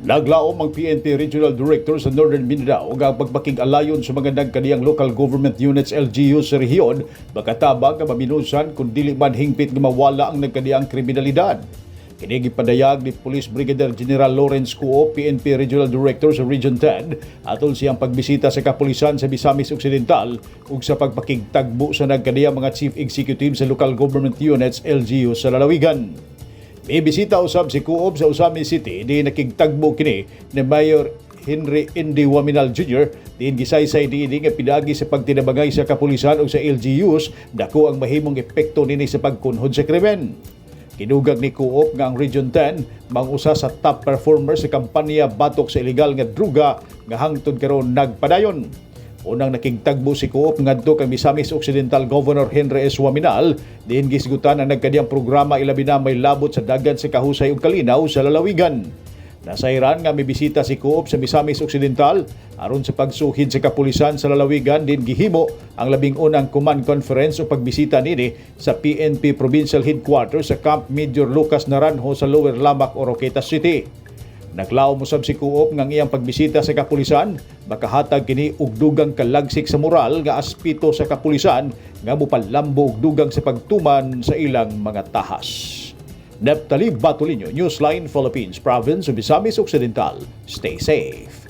Naglaom ang PNP Regional Director sa Northern Mindanao nga ang pagpakig-alayon sa mga nagkadiyang local government units, LGU, sa rehiyon makatabang nga maminusan kung dili man hingpit nga mawala ang nagkadiyang kriminalidad. Kini gipadayag ni Police Brigadier General Lawrence Cuop, PNP Regional Director sa Region 10, atol siyang pagbisita sa kapulisan sa Misamis Occidental ug sa pagpakigtagbo sa nagkadiyang mga chief executive sa local government units, LGU, sa lalawigan. May bisita usab si Cuop sa Ozamiz City, di nakigtagbo kini ni Mayor Henry Indy Oaminal Jr. Diin gisaysay diini nga pinaagi sa pagtinabangay sa kapulisan ug sa LGUs, dako ang mahimong epekto nini sa pagkunhod sa krimen. Kidugang ni Cuop nga ang Region 10 mang-usa sa top performer sa kampanya batok sa ilegal nga druga nga hangtod karon nagpadayon. Unang nakigtagbo si Cuop ngadto kang Misamis Occidental Governor Henry S. Oaminal, diin gisgutan ang nagkadiyang programa, ilabi na may labot sa dagan sa kahusay ug kalinaw sa lalawigan. Nasayran nga mibisita si Cuop sa Misamis Occidental aron sa pagsuhid sa kapulisan sa lalawigan, din gihimo ang 11 unang command conference o pagbisita nini sa PNP Provincial Headquarters sa Camp Major Lucas Naranjo sa Lower Lamac, Oroquieta City. Naglaom usab si Cuop nga ang iyang pagbisita sa kapulisan makahatag kini og dugang kalagsik sa moral nga aspeto sa kapulisan nga mopalambo og dugang sa pagtuman sa ilang mga tahas. Neptali Batolino, Newsline Philippines, Province of Misamis Occidental. Stay safe.